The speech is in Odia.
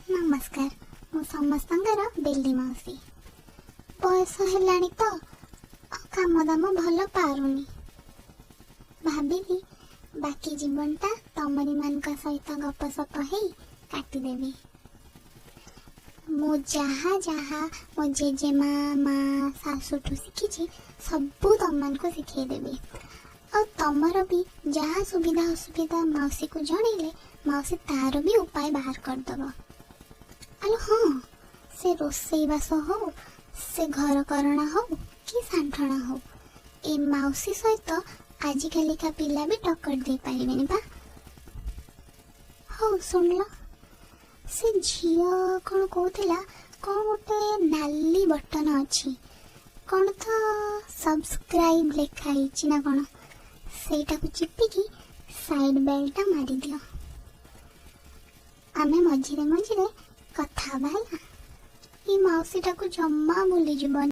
ନମସ୍କାର, ମୁଁ ସମସ୍ତଙ୍କର ବେଲି ମାଉସୀ। ବୟସ ହେଲାଣି ତ ଆଉ କାମ ଦାମ ଭଲ ପାରୁନି। ଭାବିଲି ବାକି ଜୀବନଟା ତମରିମାନଙ୍କ ସହିତ ଗପସପ ହେଇ କାଟିଦେବି। ମୁଁ ଯାହା ଯାହା ମୋ ଜେଜେମା, ମା, ଶାଶୁଠୁ ଶିଖିଛି, ସବୁ ତମମାନଙ୍କୁ ଶିଖେଇଦେବି। ଆଉ ତମର ବି ଯାହା ସୁବିଧା ଅସୁବିଧା ମାଉସୀକୁ ଜଣେଇଲେ ମାଉସୀ ତାର ବି ଉପାୟ ବାହାର କରିଦେବ। ଆଲୋ ହଁ, ସେ ରୋଷେଇବାସ ହଉ, ସେ ଘର କରଣା ହଉ କି ସାଣ୍ଠଣା ହଉ, ଏ ମାଉସୀ ସହିତ ଆଜିକାଲିକା ପିଲା ବି ଟକ୍କର ଦେଇପାରିବେନି ବା। ହଉ ଶୁଣିଲ, ସେ ଝିଅ କ'ଣ କହୁଥିଲା, କ'ଣ ଗୋଟେ ନାଲି ବଟନ ଅଛି, କ'ଣ ତ ସବସ୍କ୍ରାଇବ୍ ଲେଖା ହେଇଛି ନା କ'ଣ, ସେଇଟାକୁ ଚିପିକି ସାଇଡ୍ ବେଲ୍ଟା ମାରିଦିଅ। ଆମେ ମଝିରେ ମଝିରେ କଥା ହେବା, ହେଲା? ଏଇ ମାଉସୀଟାକୁ ଜମା ଭୁଲିଯିବନି।